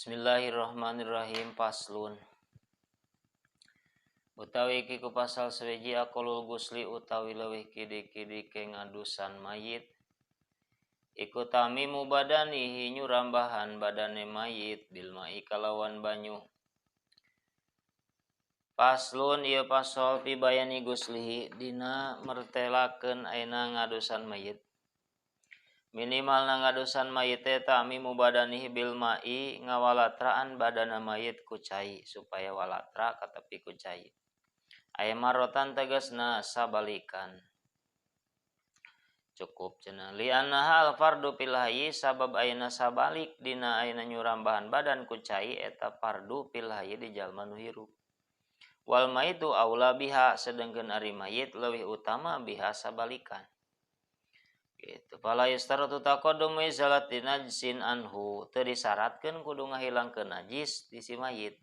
Bismillahirrahmanirrahim. Faslun utawi iki ku pasal sewiji aqallul gusli utawi leuwih kidik-kidike ngadusan mayit iku tamimu badanihi nyurambahan badane mayit bil ma'i kalawan banyu. Faslun ieu pasal fi bayani guslihi dina mertelakeun ayeuna ngadusan mayit. Minimal na ngadusan mayit teh tamimu badanihi bil ma'i ngawalatraan badana mayit ku cai supaya walatra katepi ku cai. Aya marotan tegasna sabalikan. Cukup cenah li anna hal fardu fil hayyi sabab ayeuna sabalik dina ayeuna nyurambahan badan ku cai eta fardu fil hayyi di jalma nu hirup. Wal mayitu aula biha sedengkeun ari mayit leuwih utama biha sabalikan. Gitu. Fala yustaratu taqaddumu izalati najsin anhu teu disyaratkeun kudu ngahilangkeun najis di si mayit.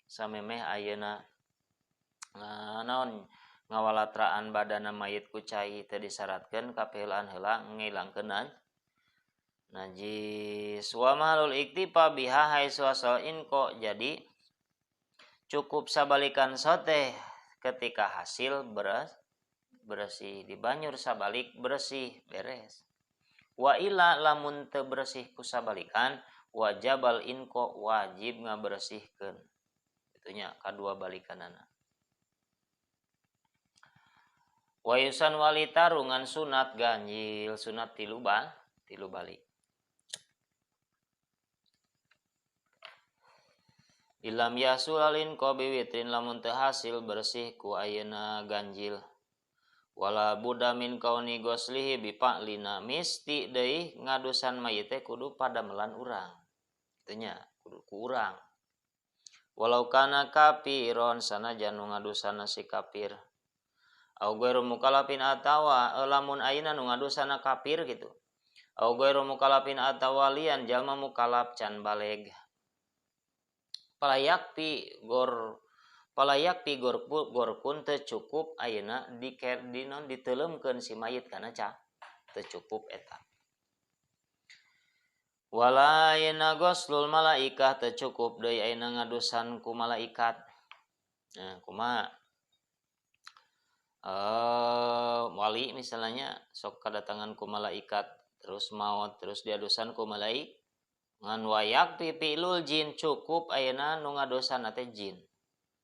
Samemeh ayeuna naon ngawalatraan badana mayit ku cai teu disyaratkeun kapiheulaan heula ngilangkeun najis. Wa mahalul iktifa biha haitsu asal inqo, jadi cukup sabalikan soteh ketika hasil bersih dibanyur sabalik bersih beres. Wa ila lamun teu bersih ku sabalikan wajabal inqo wajib ngabersihkeun. Itunya kadua balikanana. Wa yusan walita rungan sunat ganjil sunat tilu balik. Ilam yasul alin ko biwitrin lamun teu hasil bersih ku ayeuna ganjil. Wala buddha min kauni goslihi bipa'lina misti deui ngadusan mayit teh kudu padamelan urang. Itunya kudu ku urang. Walau kana kafiron sanajan nu ngadusana si kafir. Au ghairu mukallafin atawa lamun ayeuna nu ngadusana kafir gitu. Au ghairu mukallafin atawa lian jalma mukallaf can baleg. Palayak pi gorkun teu cukup ayeuna di non diteuleumkeun si mayit kana teu cukup eta. Wala ayeuna goslul malaikah teu cukup deui ayeuna ngadusan ku malaikat. Nah, kumaha? Wali misalnya sok kadatangan ku malaikat terus maot terus diadusan ku malaikat. Ngan wayak pi pi'lul jin cukup ayeuna nu ngadosan teh jin.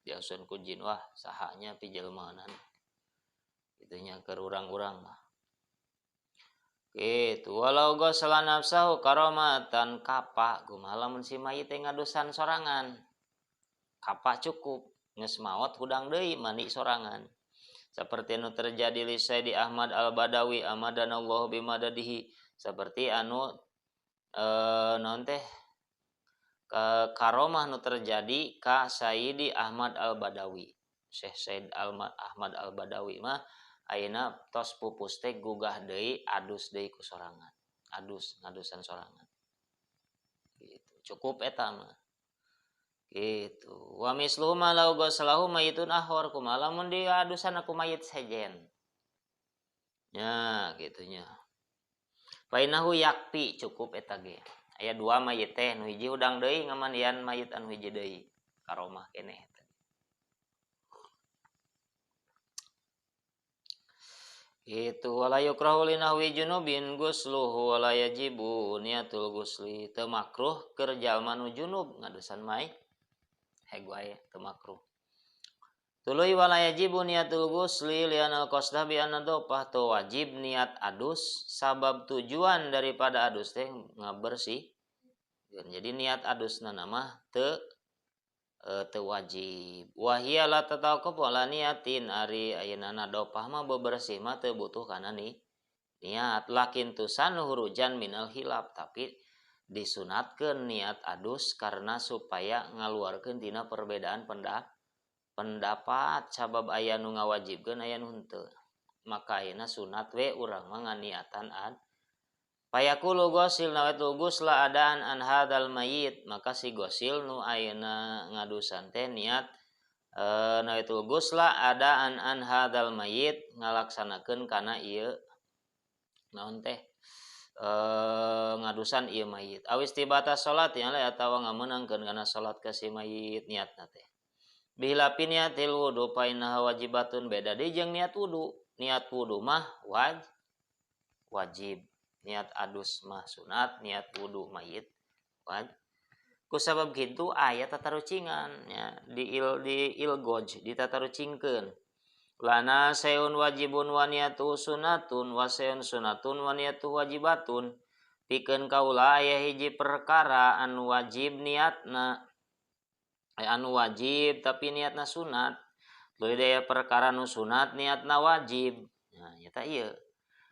Diasuhan ku jin wah sahanya pi jelemanan. Itunya keur urang-urang mah. Gitu walau gosala nafsahu karamatan kapa kumaha lamun si mayit teh ngadosan sorangan. Kapa cukup geus maot hudang deui mandi sorangan. Seperti anu terjadi li Sayyidi Ahmad Al-Badawi amadanallahu bimadadihi seperti anu naon teh karomah nu terjadi ka Sayyidi Ahmad Al-Badawi. Syekh Said Ahmad Al-Badawi mah ayeuna tos pupus teh gugah deui adus deui ku sorangan. Adus ngadusan sorangan. Gitu. Cukup eta mah. Gitu. Wa misluhu ma law ghasalahu mayitun ahor kumaha lamun diadusan ku mayit sejen. Nya gitunya. Fainahu yakfi cukup eta ge. Aya dua mayit teh nu hiji hudang deui ngamandian mayit anu hiji deui karomah keneh eta. Itu wala yukrahu linahwi junubin gusluhu wala yajibu niatul gusli teu makruh keur jalma nu junub ngadusan mai heg wae teu makruh. Tuluy wala yajibu niatul gusli lianal qasdah bi anadofah teu wajib niat adus sabab tujuan daripada adus teh ngabersih. Jadi niat adusna mah teu wajib. Wa hiya la tataqaf wala niatin ari ayeuna nadofah mah bebersih mah teu butuh kana niat lakin tusanu hurujan minal hilaf tapi disunatkeun niat adus karena supaya ngaluarkeun tina perbedaan pendapat sabab aya nu ngawajibkeun aya nu henteu. Maka ayeuna sunat we urang mah nganiatan ad. Payaqulu ghosil nawaitu ghusla adaan an hadzal mayyit maka si ghosil nu ayeuna ngadusan teh niat nawaitu ghusla adaan an hadzal mayyit ngalaksanakeun kana ieu naon teh Ngadusan ieu mayit awis tibata salat nya atawa ngamenangkeun kana salat ka si mayit niatna teh bihilafi niatil wudu fa innaha wajibatun beda deui jeung niat wudu. Niat wudu mah wajib, niat adus mah sunat, niat wudu mayit wajib. Ku sabab kitu aya tatarucingan nya di ilgoj ditatarucingkeun. Lana sayun wajibun wa niatu sunatun wa sayun sunatun wa niatu wajibatun. Pikeun kaula aya hiji perkara anu wajib niatna, anu wajib tapi niatna sunat. Leuwih daya perkara nu sunat niatna wajib. Nah, nyata ieu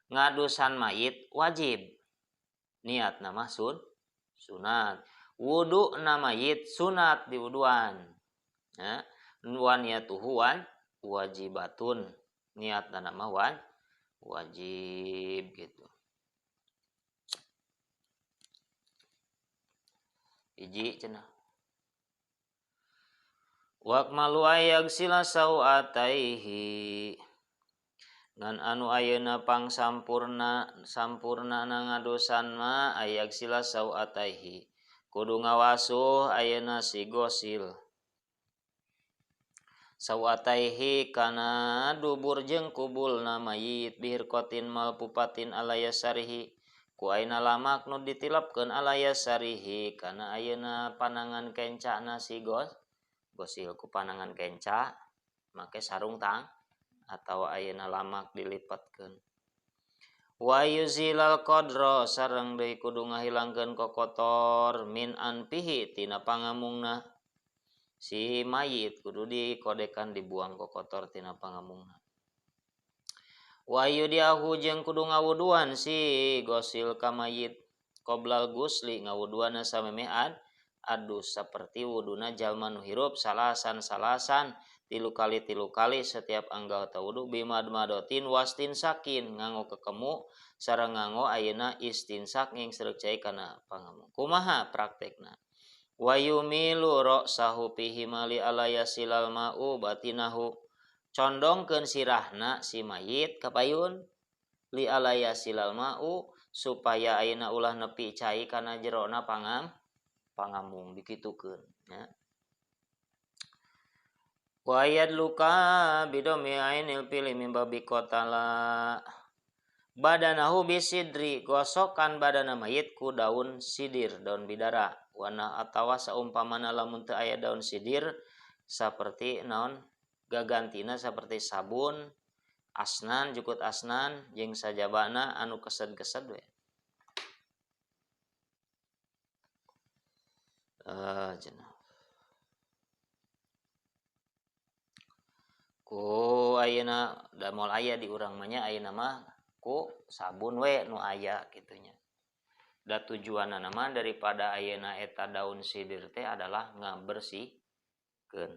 ngadusan mayit wajib, niatna mah sunat. Wuduna mayit sunat diwuduan. Ya, wa niatuhu wajibatun, niatna mah wajib gitu. Hiji cenah. Waqmalu ayagsila sawataihi ngan anu ayeuna pang sampurna sampurna ngadusan mah ayagsila sawataihi kudu ngawasuh ayeuna si gosil sawataihi kana dubur jeung kubulna mayit bihirqatin malpupatin alayasarihi ku ayeuna lamak nu ditilapkeun alayasarihi kana ayeuna panangan kencana si gosil ku panangan kenca make sarung tang atawa ayeuna lamak dilipatkeun. Wa yuzilal qadra sareng deui kudu ngahilangkeun kokotor min anfihi tina pangamungna si mayit kudu dikodekan dibuang kokotor tina pangamungna. Wa yudiahu jeung kudu ngawuduan si gosil ka mayit qoblal gusli ngawuduanna samemeh adus saperti wuduna jalma nu hirup salasan salasan tilu kali setiap anggota wudu bimadmadotin wastinsakin nganggo kekemu sareng nganggo ayeuna istinsak ngingsereuk cai kana pangamung. Kumaha praktekna? Wa yumilu ra'sahu fihi mali alaya silal ma'u batinahu condongkeun sirahna si mayit kapayun li alaya silal ma'u supaya ayeuna ulah nepi cai kana jerona pangamung dikitukeun nya. Wa yadluka bidomi ainil pili min babi qatala badanahu bisidri gosokan badana mayit ku daun sidir daun bidara wana atawa saumpamana lamun teu aya daun sidir saperti naon gagantina saperti sabun asnan jukut asnan jeung sajabana anu kesed-kesed we. Cenah ku ayeuna da moal aya di urang mah nya ayeuna mah ku sabun we nu aya kitu nya. Da tujuanna mah daripada ayeuna eta daun sidir teh adalah ngabersihkeun.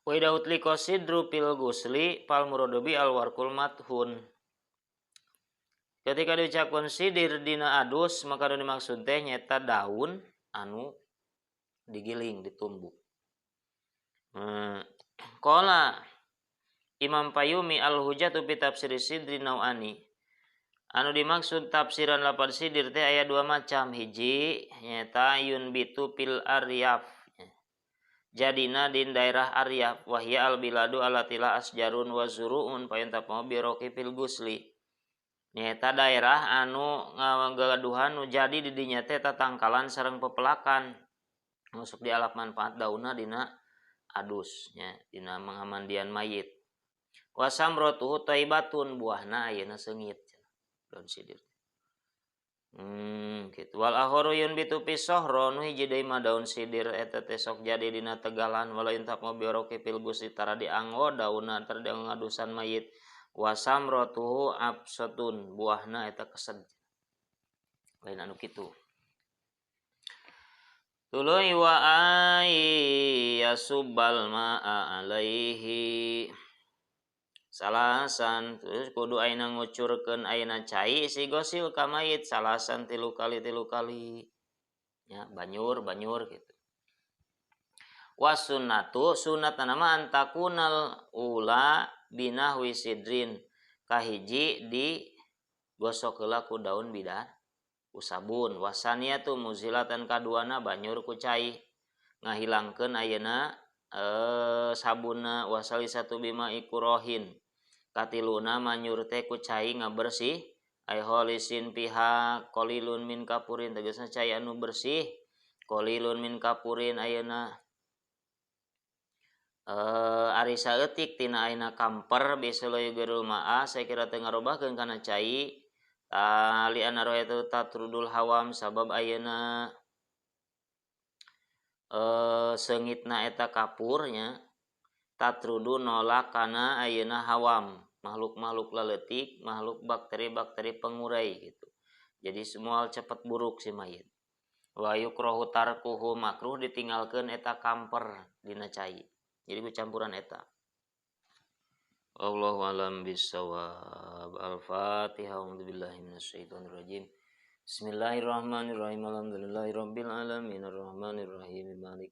Wa idza utliqa sidru fil ghusli fal muradu bi al warqul mathun. Ketika diucapkeun sidir dina adus maka nu dimaksud teh nyaeta daun anu digiling ditumbuk. Qala Imam Fayumi al-Hujjatu fi tafsir sidri nau'ani. Anu dimaksud tafsiran lapad sidir teh aya dua macam. Hiji nyaeta yunbitu fil aryaf. Jadina di daerah aryaf wahya al biladu alatila asjarun wa zuru'un payantapau biroki fil gusli. Nyaeta daerah anu ngagaduhan nu jadi di dinya teh tatangkalan sareng pepelakan. Masuk di alap manfaat daunna dina adus nya dina mangamandian mayit. Wasamratuhu thayyibatun buahna ayeuna seungit daun sidir. Kitu. Wal akharu yunbitu fi sahra nu hiji deui mah daun sidir eta teh sok jadi dina tegalan wala yuntaqmu biroki fil gusli tara dianggo daunna tara dianggo ngadusan mayit. Wasamratuhu absatun buahna eta kesed. Lain anu kitu. Tuluy wa ayyasubal ma'a alaihi salasan terus kudu ayeuna ngucurkeun ayeuna cai si gosil ka mayit salasan tilu kali nya banyur gitu. Wasunnatu sunnatna mah antakunal ula binahwi sidrin Kahiji di gosok heula ku daun bidar ku sabun. Wasaniyatu muzilatan kaduana banyur ku cai ngahilangkeun ayeuna sabunna. Wasalisatu bima ikurohin katiluna manyur teh ku cai ngabersih ay kholisin piha qalilun min kapurin tegasna cai anu bersih qalilun min kapurin ayeuna ari saeutik tina ayeuna kamper bisa leugeurul ma'a sakira teu ngarobahkeun kana cai li anna rohayatu tatrudul hawam sabab ayeuna seungitna eta kapurnya tatrudu nolak kana ayeuna hawam makhluk-makhluk laletik makhluk bakteri-bakteri pengurai gitu. Jadi semua cepat buruk si mayit. Wa yukrahu tarkuhu makruh ditinggalkeun eta kamper dina cai. Jadi ku campuran eta. Allahu alam bissawab. Al-Fatihah. A'udzubillahi minasyaitonirrajim. Bismillahirrahmanirrahim. Alhamdulillahirabbil alamin arrahmanirrahim maliki